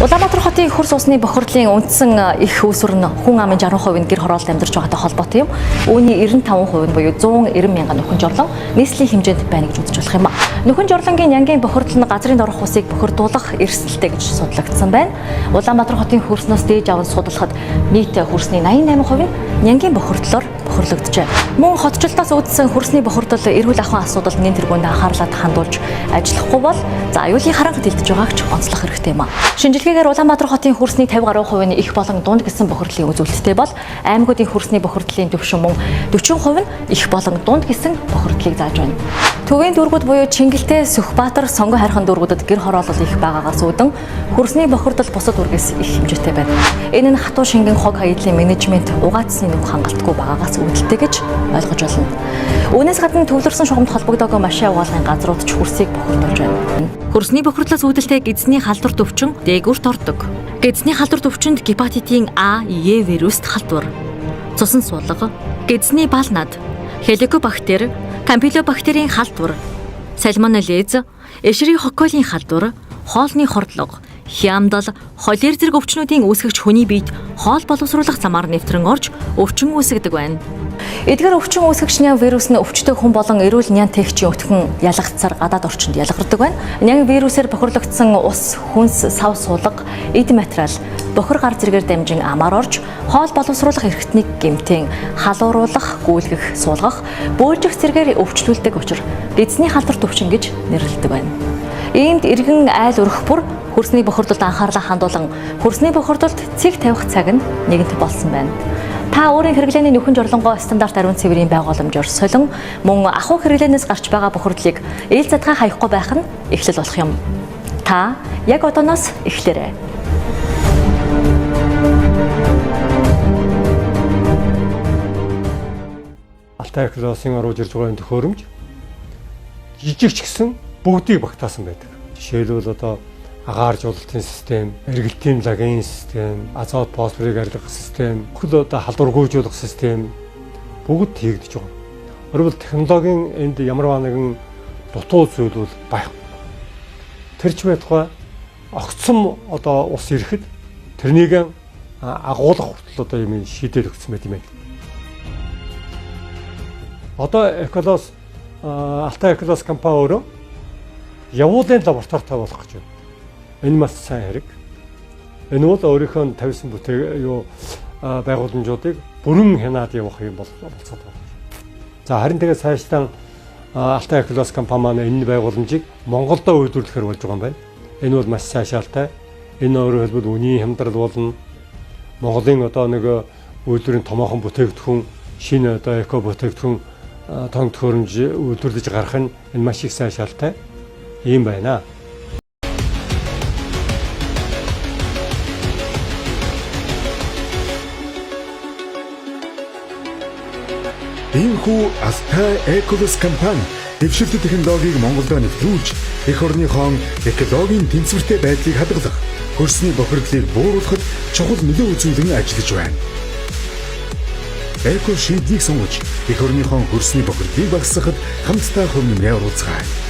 Улаанбаатар хотын хөрс усны бохирдлын үндсэн их үүсвэр нь хүн амын 60% нь гэр хороолд амьдарч байгаатай холбоотой юм. Үүний 95% нь буюу 190 мянган нөхөн жорлон нийслэлийн хэмжээнд байна гэж үзэж болох юм. Нөхөн жорлонгийн нянгийн бохирдол нь газрын дорх усыг бохирдуулах эрсдэлтэй гэж судлагдсан байна. Улаанбаатар хотын хөрснөөс дээж аван судлахад нийт хөрсний 88% нь нянгийн бохирдлоор бохирлогджээ. Мөн хотчлолтоос үүдсэн хөрсний бохирдол эрүүл ахуйн асуудал нэн тэргуунд анхаарлаа хандуулж ажиллахгүй бол за аюулын харанхад хилдэж байгааг ч онцлох хэрэгтэй юм. Шинжилгээгээр Улаанбаатар хотын хөрсний 50 гаруй хувь нь их болон дунд гэсэн бохирдлын үзүүлэлттэй бол аймагуудын хөрсний бохирдлын түвшин мөн 40% нь их болон дунд гэсэн бохирдлыг зааж байна. Төвийн дүүргүүд буюу Чингэлтэй, Сүхбаатар, Сонгон хайрхан дүүргүүдэд гэр хороолол их байгаагаас үүдэн хөрсний бохирдол бусад дүүргээс их хэмжээтэй байна. Энэ нь хатуу шингэн хог хаядлын менежмент угаацсны нүх хангалтгүй байгаагаас үүдэлтэй гэж ойлгож байна. Үүнээс гадна төвлөрсөн шугамд холбогдоогүй машин угаалгын газрууд ч хөрсийг бохирдуулж байна. Хөрсний бохирдлоос үүдэлтэй гэдэсний халдвар төвчин дээгүүрт ордог. Гэдэсний халдвар төвчөнд гепатитын А, Е вируст халдвар, цусан сулга, гэдэсний бал над, хеликобактер, кампилобактерийн халдвар, сальмонеллез, эшерихоколийн халдвар, хоолны хордлого, хямдал, холер зэрэг өвчнүүдийн үүсгэгч хүний биед хоол боловсруулах замаар нэвтрэн орж өвчин үүсгэдэг байна. Эдгээр өвчин үүсгэгч нян вирус нь өвчтөй хүн болон эрүүл нян тэгчийн өтгөн ялгацсаар гадаад орчинд ялгардаг байна. Нян вирусээр бохирлогдсон ус, хүнс, сав сулга, эд материал, бохир гар зэргээр дамжин амаар орж хоол боловсруулах эрхтнийг гэмтэн, халууруулах, гүйлгэх, суулгах, бөөлжих зэргээр өвчлүүлдэг учир гэдэсний халдвар төвчин гэж нэрлэдэг байна. Иймд иргэн айл өрх бүр хөрсний бохирдолд анхаарлаа хандуулан хөрсний бохирдолд цэг тавих цаг нь нэгэнт болсон байна. Та өөрийн хэрэглээний нөхөн жорлонгоо стандарт ариун цэврийн байгууламжаар солин мөн ахуй хэрэглээнээс гарч байгаа бохирдлыг ил задгай хаяхгүй байх нь эхлэл болох юм. Та яг одооноос эхлээрэй. Алтай Эколосын оруулж ирж байгаа энэ төхөөрөмж жижиг ч гэсэн бүгдийг багтаасан байдаг. Жишээлбэл одоо агааржуулалтын систем, эргэлтийн лагийн систем, азот фосфорыг арилгах систем, бүхэл одоо халдваргүйжүүлэх систем бүгд хийгдэж байгаа. Өөрөөр технологийн энд ямар нэгэн дутуу зүйл бол байхгүй. Тэр ч байтугай огцом одоо ус ирэхэд тэрнийг агуулах хүртэл одоо юм шийдэл өгсөн байт юм байна. Одоо Эколос Алтай Эколос компани өөрөө явуулын лабораторитой болох гэж байна. Энэ маш сайн хэрэг. Энэ бол өөрийнхөө тавьсан байгууламжуудыг бүрэн хянаад явах юм болцоод байна. За харин тэгээд цаашдаа Алтай Эколос компани маань энэ байгууламжийг Монголдо үйлдвэрлэхээр болж байгаа юм байна. Энэ бол маш сайшаалтай. Энэ өөрөөр хэлбэл үнийн хямдрал болно. Монголын одоо нэг үйлдвэрийн томоохон бүтээгдэхүүн, шинэ одоо эко бүтээгдэхүүн тоног төхөөрөмж үйлдвэрлэж гарах нь энэ маш их сайшаалтай юм байна. Иймхүү Алтай Эколос компани дэвшилтэт технологиг Монголдо нэвтрүүлж, эх орныхоо экологийн тэнцвэртэй байдлыг хадгалах, хөрсний бохирдлыг бууруулахад чухал нөлөө үзүүлэн ажиллаж байна. Эко шийдлийг сонгож, эх орныхоо хөрсний бохирдлыг багасгахад хамтдаа хувь нэмрээ оруулцгаая.